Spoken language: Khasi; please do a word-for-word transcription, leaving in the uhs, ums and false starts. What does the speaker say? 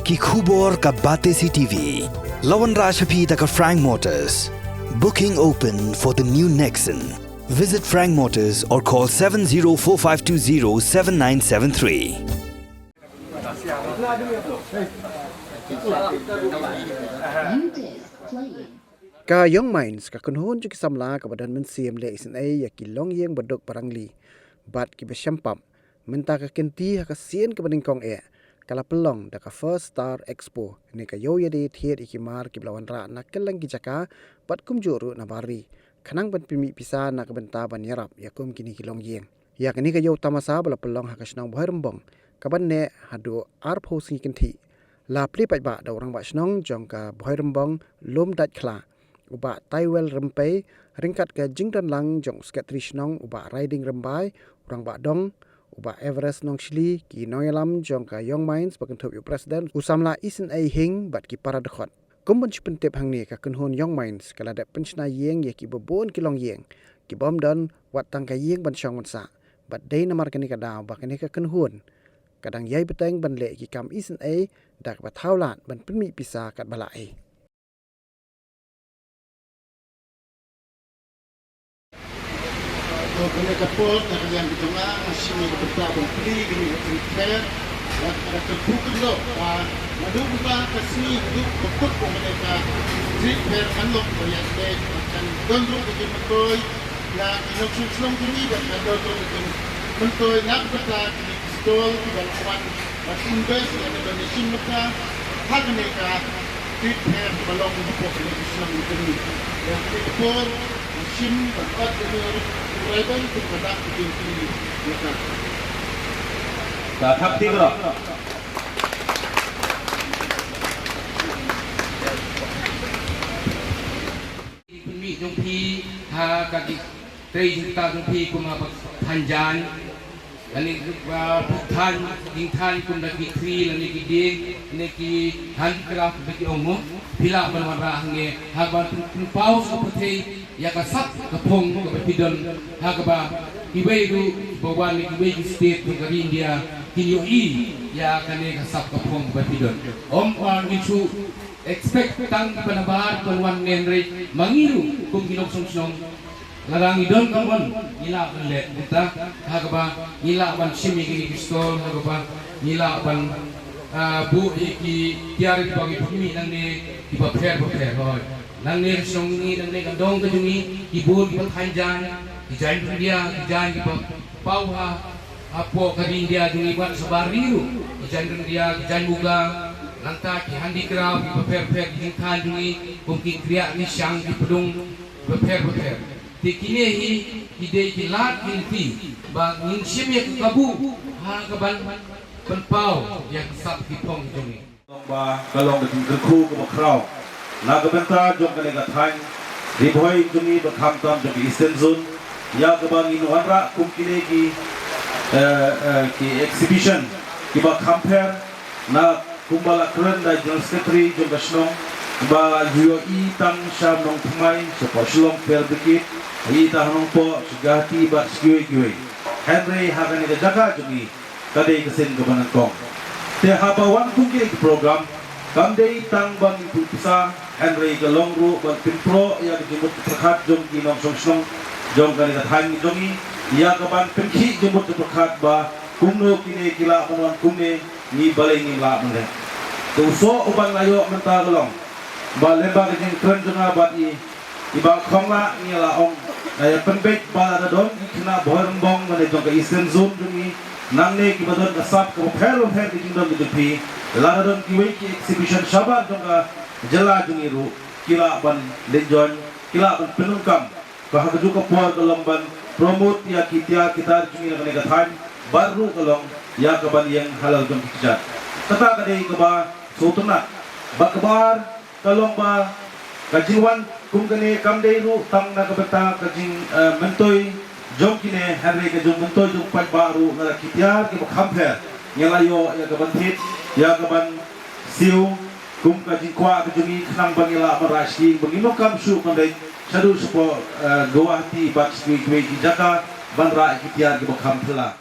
Ki khubor ka Batesi T V. La wanrah sha phi da ka Frank Motors. Booking open for the new Nexon. Visit Frank Motors or call seven zero four five two zero seven nine seven three. Ka Young Minds, ka kynhun jong ki samla kaba don mynsiem leh isynei ïa ki longïing baduk barangli bad kiba shempap, mynta ka kynti ha ka sien kaba nyngkong eh ka la pynlong da ka First Star Expo, ne ka ïew ïadie thied ïa ki mar kiba la wanrah na kylleng ki jaka bad kumjuh ruh na bar ri, khnang ban pynmih pisa na ka bynta ban ïarap ïa kum kine ki longïing. Ïa kane ka ïew tamasa ba la pynlong ha ka shnong Bhoirymbong, kaban neh haduh arphew sngi kynthih, la plie paidbah da u rangbah shnong jong ka Bhoirymbong Lumdaitkhla, u Bah Taiwel Rympei, ryngkat ka jingdon lang jong u Sekretari Shnong, u Bah Riding Rymbai, u Rangbah Dong, u Bah Everest Nongshli, ki nongïalam jong ka Young Minds ba kynthup ïa u President, u samla isynei hing bad ki para dkhot. Kum ban shu pyntip hangne, ka kynhun Young Minds ka la dep pynshna ïing ïa kiba bun ki longïing, ki bym don wat tang ka ïing ban shong ban sah, bad dei namar kane ka daw ba kane ka kynhun ka dang ïai bteng ban leh ki kam isynei da kaba thaw lad ban pynmih pisa katba lah ei. To kane ka por na ka liang ka jong nga, nga shim ïa ka bynta ban plie ïa kane ka Street Fair. Bad nga da kyrkhu kyndoh ba naduh mynta ka sngi haduh ba kut ba kane ka Street Fair kan long ba ïa kane kan don ruh ka jingmyntoi ïa ki nongshong shnong jong ngi, bad kan don ruh ka jingmyntoi na ka bynta ki stall kiba la wan bad invest ïa ka donation mynta ha kane ka Street Fair ba long hapoh kane ka shnong jong ngi. Ïa kane ka por, shim bad ot ïa u driver kum ka dak ka jingpynlong ïa ka. Ka thap ti ka rok. Ki pynmih jong phi ha ka jingtrei jingktah jong phi kum ha ba than jaiñ. Lane ba than jingthan kum da ki thri lane ki dieng lane ki handicraft ba ki ong mo. Phi lah ban wanrah hangne ha ban pynpaw sha ka pyrthei ïa ka sap ka phong kaba phi don, ha kaba kiwei ruh ba wan na kiwei ki state jong ka ri India kin ïohi ïa kane ka sap ka phong kaba phi don. Ym ba ngin shu expect tang kiba nabar ban wan ne, hynrei ma ngi ruh kum ki nongshong shnong, lada ngi don ka mon, ngi lah ban leh. Mynta ha kaba ngi lah ban shim ïa ki stall, ha kaba ngi lah ban, ah, buh ïa ki tiar kiba ngi pynmih nangne kiba pher ba pher. Hooid, nangne ka shnong ngi, nangne ka dong ka jong ngi, ki bun kiba than jaiñ, ki jaiñ ryndia, ki jaiñ kiba paw ha hapoh ka ri India jong ngi bad shabar ri ruh, ki jaiñ ryndia, ki jaiñ Muga, nangta ki handicraft kiba pher pher, ki jingthan jong ngi kum ki kriah, ki shang, ki pdung, kiba pher ba pher. Te kine hi ki dei ki lad ki lynti ba ngin shim ïa ka kabu ha kaban pynpaw ïa ka sap ki phong jong ngi. Long ba ka long ka jingkyrkhu kaba khraw na ka bynta jong kane ka thaiñ Ri Bhoi jong ngi bad khamtam jong ka Eastern Zone, ïa kaba ngin wanrah kum kine ki, eh, eh, ki exhibition kiba kham pher, na kumba la kren da General Secretary jong ka shnong, ba ïohi tang sha Nongthymmai, shapoh Shillong Fair Brigade, ïohi tang ha Nongpoh, sha Guwahati bad sha kiwei kiwei. Hynrei ha kane ka jaka jong ngi ka dei ka sien kaba nyngkong. Te haba wan kum kine ki program, kam dei tang ban pynpisa, hynrei ka long ruh ban pynpro ïa ka jingmut jingpyrkhat jong ki nongshong shnong jong kane ka thaiñ jong ngi, ïa ka ban pynkhih jingmut jingpyrkhat ba kumno kine ki lah ban wan kumne, ngi balei ngim lah ban leh. Te u soh uban la ïoh mynta ka long ba lyngba ka jingkren jong nga bad i I Bah Khongla, ngi la ong, nga ïa pynbeit ba lada don ki khynnah Bhoirymbong lane jong ka Eastern Zone jong ngi, nangne kiba don ka sap kaba pher bapher ka jingdon ka jong phi, lada don kiwei ki exhibition shabar jong ka jylla jong ngi ruh, ki lah ban leit join, ki lah ban pyndonkam. Ka ha kajuh ka por ka long ban promote ïa ki tiar ki tar jong ngi na kane ka thaiñ, bad ruh ka long ïa ka ban ïeng halor jong ki kjat. Kata ka dei kaba sngewtynnat. Bad kaba ar, ka long ba ka jingwan kum kane kam dei ruh tang na ka bynta ka jing, eh, myntoi jong kine, hynrei ka jingmyntoi jong paidbah ruh na la ki tiar kiba kham pher. Ngi la ïoh ïa ka ban thied, ïa ka ban siew kum ka jingkwah ka jong ngi khnang ba ngi lah ban rah shiliang, ba ngim donkam shuh ban leit shaduh shapoh, eh, Guwahati bad sha kiwei kiwei ki jaka ban rah ïa ki tiar kiba kham pher.